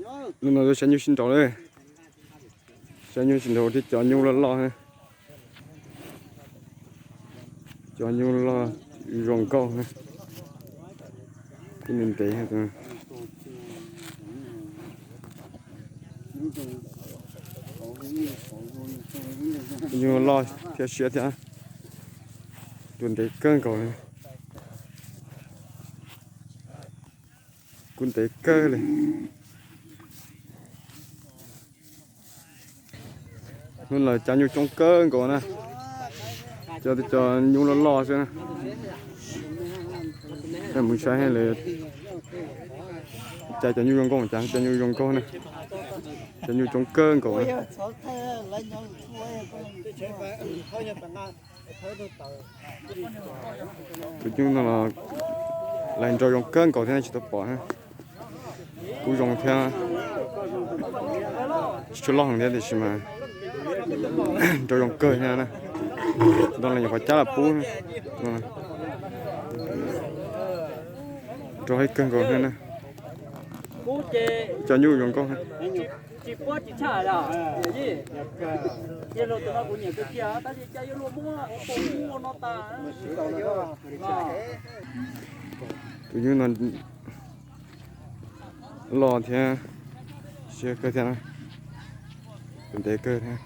Hnub no tuaj saib nyuj sib nraus lawm. Saib nyuj sib nraus thiab cov nyuj loj loj. Cov nyuj loj zoo nkauj. Kuj ntev ntev. Nyuj loj thiab siab thiab. Tus ntev kawg nkaus li. Kuj ntev kawg li. Hnub no cov nyuj coob kawg nkaus na. Cov, cov nyuj loj loj xwb na. Mus saib lawm. Cas cov nyuj zoo nkauj, cas cov nyuj zoo nkauj na. Cov nyuj coob kawg nkaus na. Tus nyuj no los lawv nrau zoo kawg nkaus thiab tsis tau pom. Kuj zoo thiab. Tsis tshua loj heev thiab tiam sis mas nrau zoo kawg thiab na. Tus no los nyuam qhuav cab los pub. Nrau haib kawg nkaus thiab na. Cov nyuj zoo nkauj. Tus nyuj no loj thiab siab kawg thiab na. Tus ntev kawg thiab.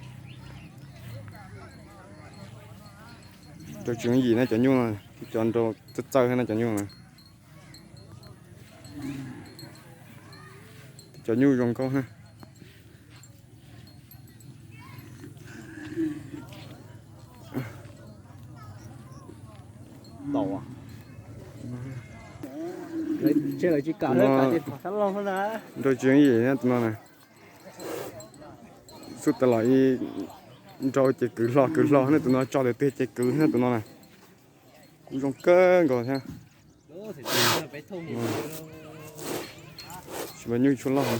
Nrau tsis yooj yim na cov nyuj no, cov nrau txawj txawj na cov nyuj no. Cov nyuj zoo nkauj na. Nrau tsis yooj yim na tus no na. Xub tas los ib nrau ces kwv hlo kwv hlo na tus no, tso twg twg ces kwv na tus no na. Kuj zoo kawg nkaus thiab. Tsis mas nyuj tshua loj.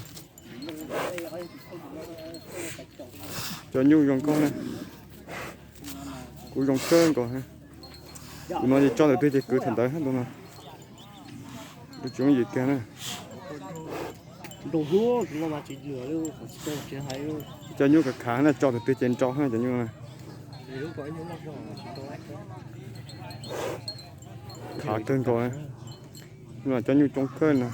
Cov nyuj zoo nkauj na. Kuj zoo kawg nkaus thiab. Tus no ces tso twg twg ces kwv thaum ntawd tus no. Nrau tsis yooj yim kiag na. Cov nyuj khav khav na, tso twg twg ces nrau cov nyuj no. Khav kawg nkaus. Cov nyuj coob kawg no.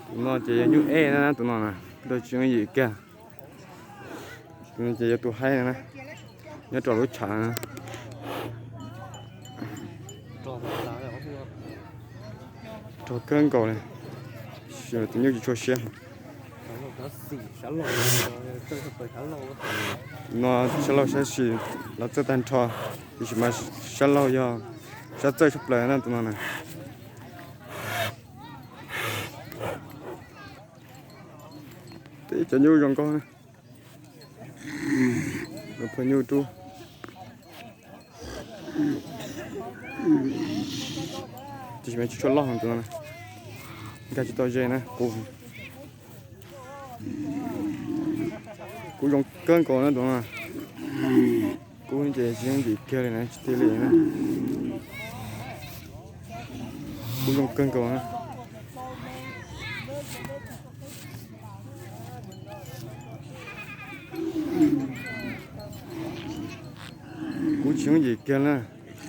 Tus no ces yog nyuj ej na, tus no na, nrau tsis yooj yim kiag. Tus no ces yog tus haib na, nyob rau lub tshav na. Rog kawg nkaus li, tus nyuj tsis tshua siab. No sab laug sab xis los txawj tag nrho, tiam sis mas sab laug yog sab txawj tshaj plaws na tus no na. Tib cov nyuj zoo nkauj na. Los phua nyuj rub. Tiam sis mas tsis tshua loj heev tus no, nkag tsis tau ze na. Qub, qub zoo kawg nkaus na tus no. Qub ces tsis yooj yim kiag li na, tsis tiag li na. Qub zoo kawg nkaus na. Qub tsis yooj yim kiag na.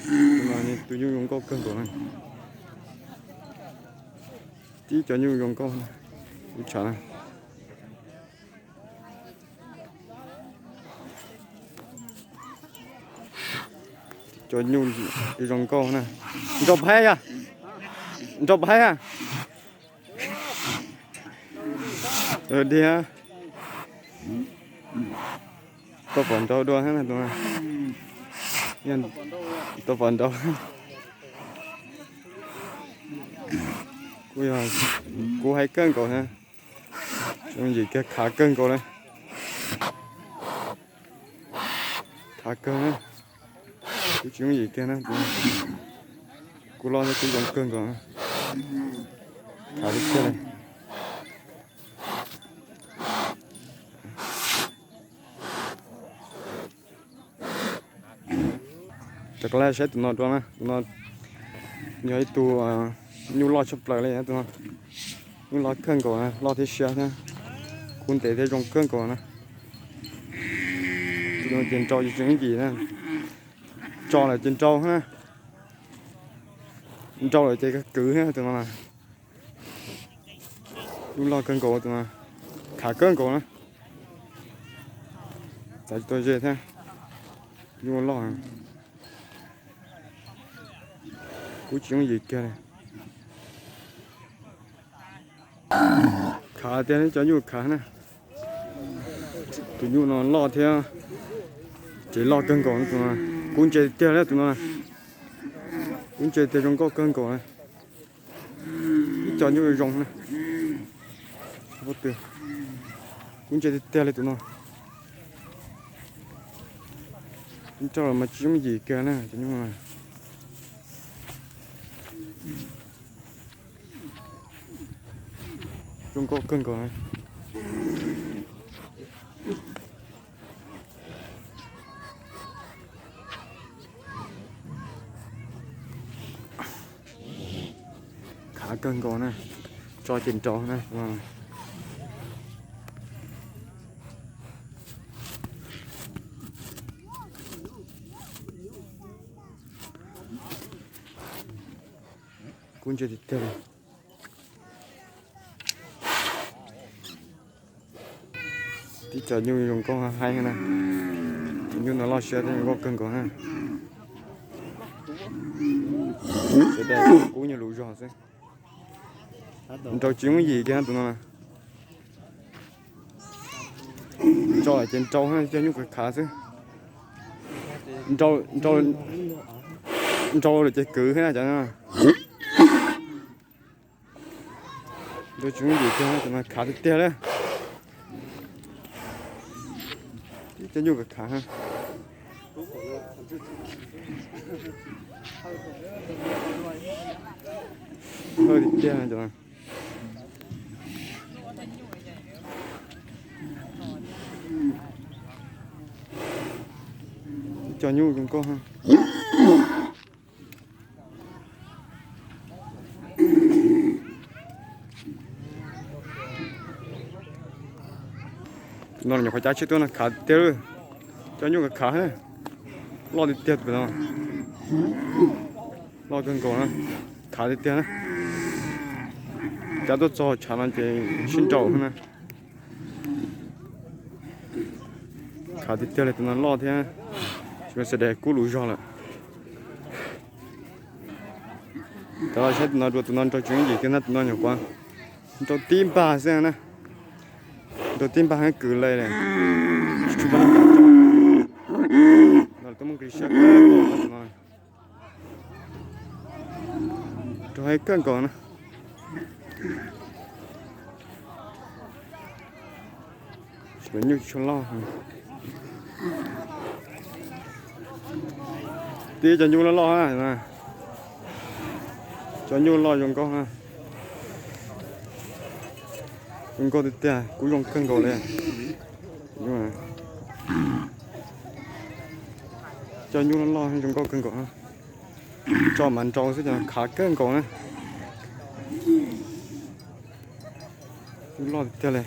Tus no tus nyuj zoo nkauj kawg nkaus na. Tib cov nyuj zoo nkauj, kuv tshav na. Cov nyuj zoo nkauj na. Nrau phaib yog, nrau phaib a. Dig, tau pom nrau dua, tau pom nrau. Kuv yog, kuv hais kawg nkaus na. Yooj yim kiag, khav kawg nkaus na. Khav kawg na. Kuv tsis yooj yim kiag na. Kuv loj thiab kuv zoo kawg nkaus. Khav li kiag li. Rov qab saib tus no dua na, tus no yog ib tug nyuj loj tshaj plaws li tus no. Nyuj loj kawg nkaus na, loj thiab siab thiab, kub ntev thiab zoo kawg nkaus na. Tus no ces nrau tsis tseem yim na, tso lawm ces nrau na, nrau lawm ces kwv na tus no. Nyuj loj kawg nkaus tus no, khav kawg nkaus na. Txav tsis tau ze thiab, nyuj loj. Kub tsis yooj yim kiag li. Khav tiag, cov nyuj khav na. Tus nyuj no loj thiab, ces loj kawg nkaus tus no. Kub ntse tiag li tus no, kub ntse tiag zoo nkauj kawg nkaus li. Ib co nyuj zoo na, kub ntse tiag tiag li tus no. Nrau los mas tsis yooj yim kiag na cov nyuj no. Zoo nkauj kawg nkaus. Khav kawg nkaus na, tso ces nrau na. Kub ntse tiag tiag li. Tib co nyuj zoo nkauj heev na. Tus nyuj no loj siab thiab zoo nkauj kawg nkaus na. Sawv daws kub nyuj lus zog xwb. Nrau tsis yooj yim kiag tus no. Nrau ces nrau, cov nyuj khav khav xwb. Nrau lawm ces kwv na cov no. Nrau tsis yooj yim kiag, tus no khav tiag tiag li. Tib co nyuj khav khav. Hawj tiag tiag cov no. Cov nyuj zoo nkauj. No nyuam qhuav cab tshiab tuaj no khav tiag, cov nyuj khav khav, loj tiag tiag tus no, loj kawg nkaus na, khav tiag tiag na. Cab tuaj txog tshav no ces sib nraus na. Khav tiag tiag li tus no loj thiab, sawv daws kub lus zog lawm. Cov los saib tus no dua, tus no nrau tsis yooj yim kiag na, tus no nyuam qhuav nrau tib npag xwb na. Nrau tib npag heev kws li, tsis tshua muaj neeg kam tso. No tuaj muaj kws siab kawg nkaus no. Nrau heev kawg nkaus na. Nyuj tsis tshua loj. Tib cov nyuj loj loj, cov nyuj loj zoo nkauj, zoo nkauj tiag tiag, kub zoo kawg nkaus li. Cov nyuj loj loj zoo nkauj kawg nkaus, tso mas nrau xwb ces khav kawg nkaus na. Nyuj loj tiag tiag li.